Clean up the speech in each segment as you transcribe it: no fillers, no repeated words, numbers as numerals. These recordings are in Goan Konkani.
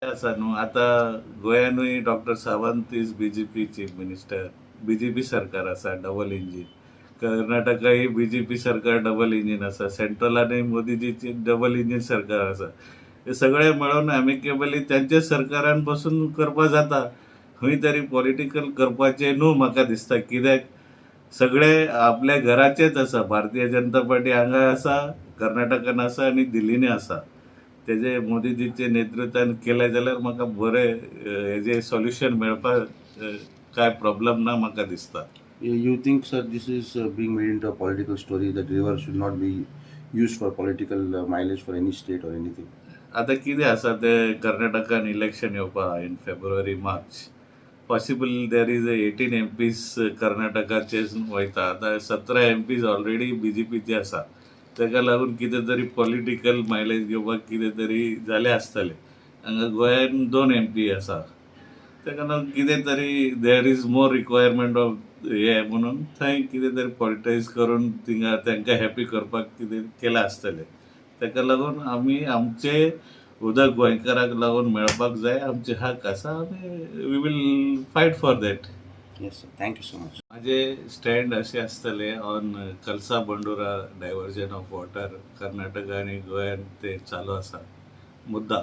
आसा न्हू, आतां गोंयानूय Doctor Sawant is BJP chief minister, BJP सरकार आसा, डबल इंजीन. कर्नाटकाय बीजेपी सरकार डबल इंजीन आसा. सेंट्रलानूय मोदीजीची डबल इंजीन सरकार आसा. हे सगळे मेळून एमिकेबली त्यांच्या सरकारान बसून करपा जाता. खंय तरी पॉलिटिकल करपाचें न्हू म्हाका दिसता, कित्याक सगळे आपल्या घराचेच आसा. भारतीय जनता पार्टी हांगा आसा, कर्नाटकान आसा आनी दिल्लीनी आसा. तेजे मोदीजीचे नेतृत्वान केलें जाल्यार म्हाका बरें हेजें सोल्युशन मेळपाक कांय प्रॉब्लम ना म्हाका दिसता. You think, sir, this is being made into a political story, that river should not be used for political mileage for any state or anything? आतां कितें आसा तें, कर्नाटकान इलेक्शन येवपा in February, March possible. There is 18 MPs कर्नाटकाचे वयता. आतां 17 एमपीज ऑलरेडी बीजेपीचे आसा. ताका लागून कितें तरी पॉलिटिकल मायलेज घेवपाक कितें तरी जालें आसतलें. हांगा गोंयान दोन एमपी आसा. ताका लागून कितें तरी there is more requirement of हे म्हणून थंय कितें तरी पॉलिटायज करून थिंगा तांकां हॅपी करपाक कितें केलां आसतलें. ताका लागून आमी आमचे उदक गोंयकाराक लागून मेळपाक जाय. आमचे हक आसा. आमी we will fight for that. Yes, sir. Thank you so much. माझे स्टँड अशें आसतले on Kalasa Bandura diversion of water. Karnataka आनी गोंयान ते चालू आसा मुद्दा.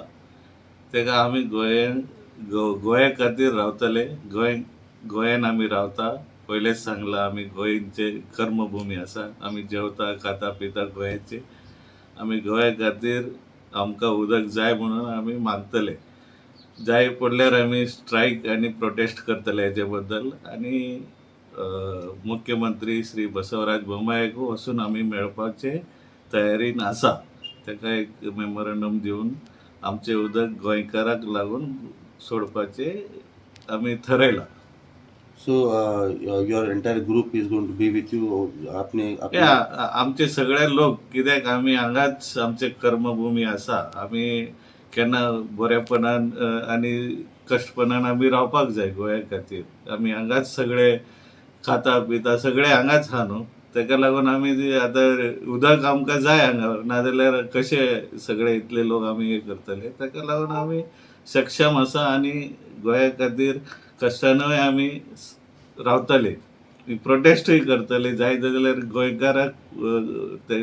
ताका आमी गोंयान गोंया खातीर रावतले. गोंय गोंयान आमी रावता. पयलेच सांगलां, आमी गोंयचे कर्मभुमी आसा. आमी जेवता, खाता, पिता गोंयाचे. आमी गोंया खातीर आमकां उदक जाय म्हणून आमी मागतले. जाय पडल्यार आमी स्ट्रायक आनी प्रोटेस्ट करतले हेजे बद्दल. आनी मुख्यमंत्री श्री बसवराज बोम्मायक वचून आमी मेळपाचे तयारीन आसा. ताका एक मेमोरंडम दिवन आमचें उदक गोंयकाराक लागून सोडपाचें आमी थरयलां. So your entire group is going to be with you. आपने आपने या, आमचे सगळे लोक, कित्याक आमी हांगाच आमचे कर्मभुमी आसा. आमी केन्ना बरेपणान आनी कश्टपणान आमी रावपाक जाय गोंया खातीर. आमी हांगाच सगळे खाता पिता, सगळे हांगाच आहा न्हू. ताका लागून आमी ते आतां उदक आमकां जाय हांगा, नाजाल्यार कशे सगळे इतले लोक आमी हे करतले? ताका लागून आमी सक्षम आसा आनी गोंया खातीर कश्टानूय आमी रावतले, प्रोटेस्टूय करतले जाय जाल्यार. गोंयकाराक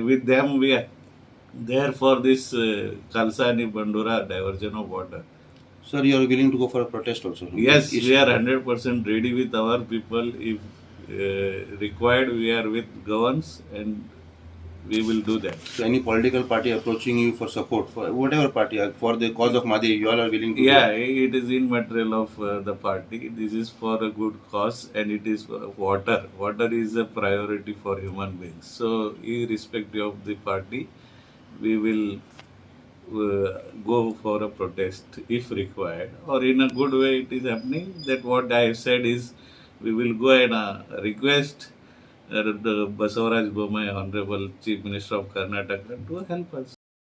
with them, we are there for this Kalasa आनी Bandura diversion of water. Sir, you are willing to go for a protest also? Yes, we are 100% ready with our people. If required, we are with Goans and we will do that. So any political party approaching you for support, for whatever party, for the cause of Mhadei, you all are willing to go? Yeah, it is immaterial of the party. This is for a good cause and it is for water. Water is a priority for human beings. So, irrespective of the party, we will go for a protest if required, or in a good way it is happening. That what I have said is we will go and request the Basavaraj Bommai, Honorable Chief Minister of Karnataka, to help us.